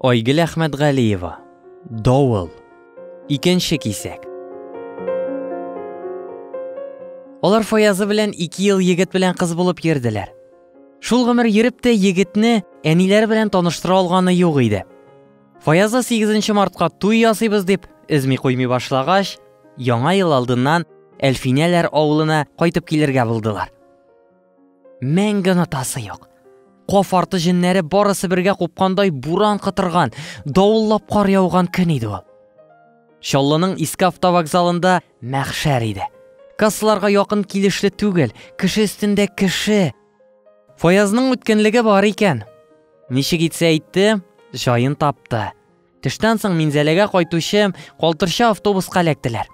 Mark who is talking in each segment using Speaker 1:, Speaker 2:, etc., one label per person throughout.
Speaker 1: Айгөл Әхмәтгалиева. Давыл. Икенче кисәк. Алар Фаязы белән 2 ел егет белән кыз булып йөрделәр. Шул гомер йөреп тә егетне әниләре белән таныштыра алганы юк иде. Фаязы 8 мартка туй ясыйбыз дип эзми куймый башлагач, яңа ел алдыннан Әлфинәләр авылына кайтып килергә булдылар. Мәңге онытасы юк. Каф арты җеннәре барысы бергә купкандай буран кытырган, давыллап кар яуган көн иде ул. Чаллының иске автовокзалында мәхшәр иде. Кассаларга якын килешле түгел, кеше өстендә кеше. Фаязның үткенлеге бар икән. Ничек итсә әйтте, җаен тапты. Төштән соң Минзәләгә кайтучы калтырча автобуска эләктеләр.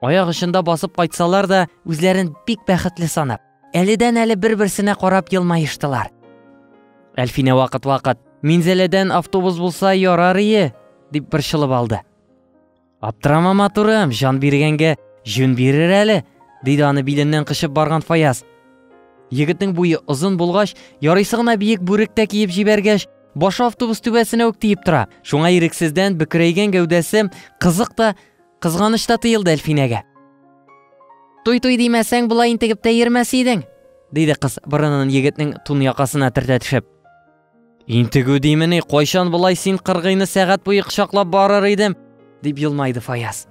Speaker 1: Аяк очында басып кайтсалар да, үзләрен бик бәхетле санап, әледән-әле бер-берсенә карап елмаештылар. Әлфинә вакыт-вакыт, Минзәләдән автобус булса ярар ие, дип борчылып алды. Аптырама, матурым, җан биргәнгә җүн бирер әле, диде аны биленнән кочып барган Фаяз. Егетнең буе озын булгач, ярыйсы гына биек бүрек тә киеп җибәргәч, башы автобус түбәсенә үк тиеп тора. Шуңа ирексездән бөкрәйгән гәүдәсе кызык та, кызганыч та тоелды Әлфинәгә. Туй-туй димәсәң, болай интегеп тә йөрмәс идең, диде кыз, борынын егетнең тун якасына төртә төшеп. Интегү димени, кайчан болай син кыргыйны сәгать буе кочаклап барыр идем, дип елмайды Фаяз.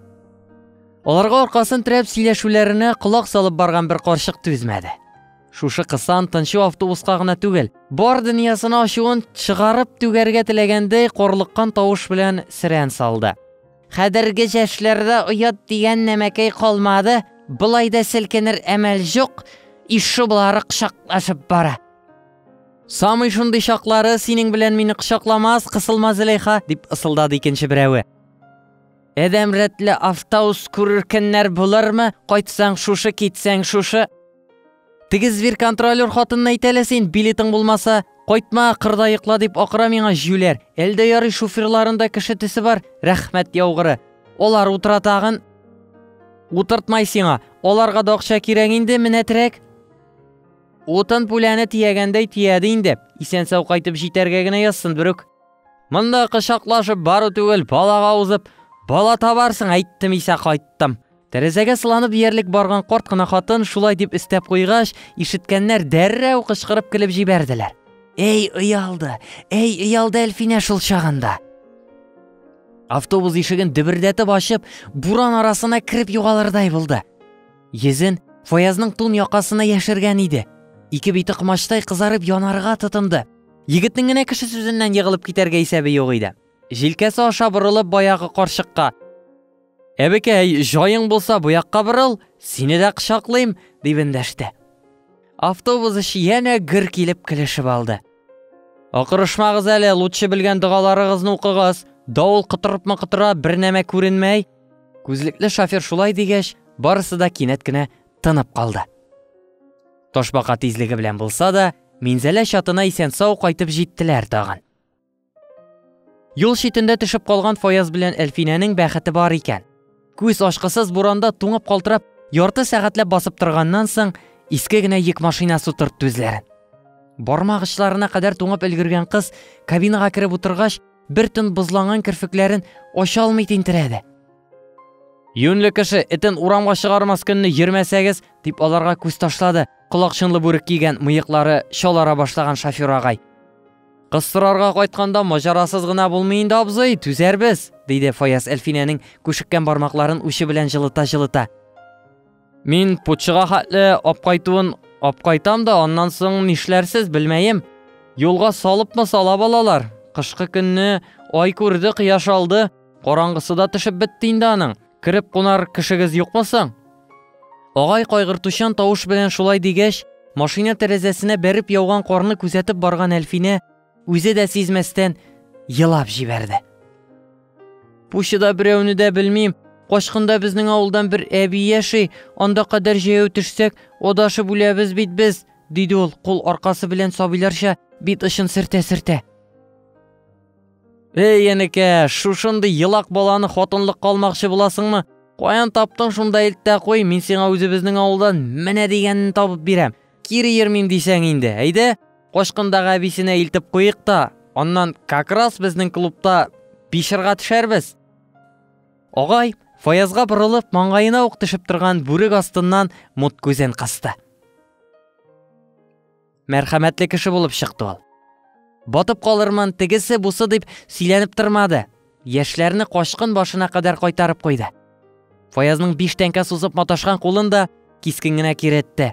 Speaker 1: Аларга аркасын терәп сөйләшүләренә колак салып барган бер карчык түзмәде. Шушы кысан тынчу автобуска гына түгел, бар дөньясына ачуын чыгарып түгәргә теләгәндәй карлыккан тавыш белән сөрән салды. Хәзерге яшьләрдә оят дигән нәмәкәй калмады, болай да селкенер әмәл юк, ишу болары кочаклашып бара. Самый шундый чаклары синең белән мине кочакламас, кысылма Зөләйха, дип ысылдады икенче берәве. Әдәм рәтле автобус күрер көннәр булырмы? Кайтсаң шушы, китсәң шушы. Теге зверь контролер хатынны әйт әле син, билетың булмаса, кайтма, кырда йокла дип акыра миңа җүләр. Әлдә ярый шоферларында кеше төсе бар, рәхмәт яугыры. Алар утыра тагын. Утыртмай сиңа, аларга да акча кирәк инде, менәтрәк. Утын пүләне тиягәндәй тияде инде. Исән-сау кайтып җитәргә генә язсын берүк. Монда кочаклашып бару түгел, балага узып, бала табарсың, әйттем исә кайттым. Тәрәзәгә сыланып диярлек барган карт кына хатын шулай дип өстәп куйгач, ишеткәннәр дәррәү кычкырып көлеп җибәрделәр. Эй, оялды, эй, оялды Әлфинә шул чагында. Автобус ишеген дөбердәтеп ачып, буран арасына кереп югалырдай булды. Йөзен Фаязның тун якасына яшергән иде. Ике бите комачтай кызарып янарга тотынды. Егетнең генә кеше сүзеннән егылып китәргә исәбе юк иде. Җилкәсе аша борылып баягы карчыкка: "Әбекәй, җаең булса бу якка борыл, сине дә кочаклыйм", дип эндәште. Автобус эче янә гөр килеп көлешеп алды. Акырышмагыз әле, лучше белгән догаларыгызны укыгыз. Давыл котырыпмы котыра, бер нәмә күренмәй. Күзлекле шофер шулай дигәч, барысы да кинәт кенә тынып калды. Ташбака тизлеге белән булса да, Минзәлә чатына исән-сау кайтып җиттеләр тагын. Юл читендә төшеп калган Фаяз белән Әлфинәнең бәхете бар икән. Күз ачкысыз буранда туңып калтырап, ярты сәгатьләп басып торганнан соң, иске генә йөк машинасы утыртты үзләрен. Бармак очларына кадәр туңып өлгергән кыз кабинага кереп утыргач, бер төн бозланган керфекләрен ача алмый тинтерәде. Юньле кеше, этен урамга чыгармас көнне йөрмәсәгез, дип аларга күз ташлады колакчынлы бүрек кигән, мыеклары чалара башлаган шофер агай. Кыз сорарга кайтканда маҗарасыз гына булмый инде, абзый, түзәрбез, диде Фаяз Әлфинәнең күшеккән бармакларын учы белән җылыта-җылыта. Мин путчыга хәтле апкайтуын апкайтам да, аннан соң нишләрсез, белмәем. Юлга салыпмы сала балалар. Кышкы көнне ай күрде, кояш алды, караңгысы да төшеп бетте инде аның. Кереп кунар кешегез юкмы соң? Агай кайгыртучан тавыш белән шулай дигәч, машина тәрәзәсенә бәреп яуган карны күзәтеп барган Әлфинә үзе дә сизмәстән елап җибәрде. Пущада берәүне дә белмим. Качкында безнең авылдан бер әби яши, анда кадәр җәяү төшсәк, адашып үләбез бит без, диде ул, кул аркасы белән сабыйларча бит очын сөртә-сөртә. Эй, энекәш, шушындый елак баланы хатынлыкка алмакчы буласыңмы? Каян таптың, шунда илт тә куй, мин сиңа үзебезнең авылдан менә дигәнен табып бирәм. Кире йөрмим дисәң инде, әйдә, качкындагы әбисенә илтеп куйык та, Аннан как раз безнең клубта пишырга төшәрбез. Агай, Фаязга борылып, маңгаена ук төшеп торган бүрек астыннан мут күзен кысты. Мәрхәмәтле кеше булып чыкты ул. Батып калырмын, тегесе бусы дип сөйләнеп тормады. Яшьләрне качкын башына кадәр кайтарып куйды. Фаязның биш тәңкә сузып маташкан кулын да кискен генә киретте.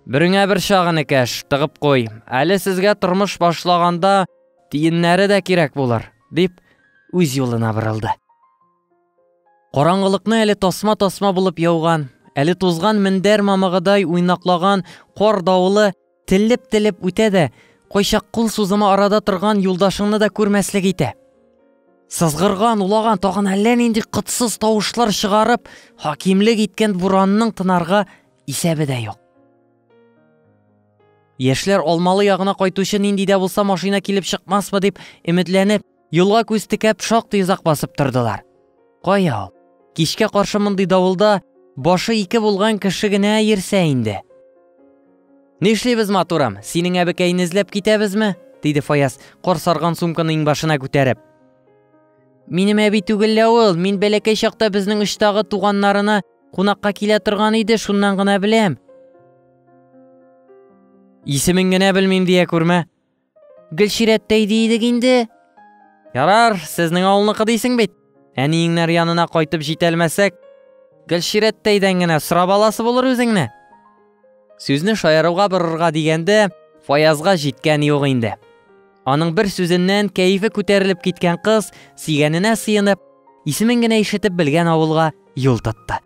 Speaker 1: Береңә бер чагын икәш, тыгып куй. Әле сезгә тормыш башлаганда тиеннәре дә кирәк булыр, дип үз юлына борылды. Караңгылыкны әле тасма-тасма булып яуган, әле тузган мендәр мамыгыдай уйнаклаган кар давылы телеп-телеп үтә дә, кайчак кул сузымы арада торган юлдашыңны да күрмәслек итә. Сызгырган, улаган, тагын әллә нинди котсыз тавышлар чыгарып, хакимлек иткән буранның тынарга исәбе дә юк. Яшьләр Алмалы ягына кайтучы нинди дә булса машина килеп чыкмасмы дип өметләнеп, юлга күз текәп шактый озак басып тордылар. Кая ул? Кичкә каршы мондый давылда башы ике булган кеше генә йөрсә инде. Нишлибез, матурым? Синең әбекәйне эзләп китәбезме? диде Фаяз, кар сарган сумканы иңбашына күтәреп. Минем әби түгел лә ул. Мин бәләкәй чакта безнең очтагы туганнарына кунакка килә торган иде, шуннан гына беләм. Исемен генә белмим дия күрмә. Гөлчирәттәй ди идек инде. Ярар, сезнең авылныкы дисең бит. Әниеңнәр янына кайтып җитәлмәсәк, Гөлчирәттәйдән генә сорап аласы булыр үзеңне. Сүзне шаяруга борырга дигәндә, Фаязга җиткән юк инде. Аның бер сүзеннән кәефе күтәрелеп киткән кыз, сөйгәненә сыенып, исемен генә ишетеп белгән авылга юл тотты.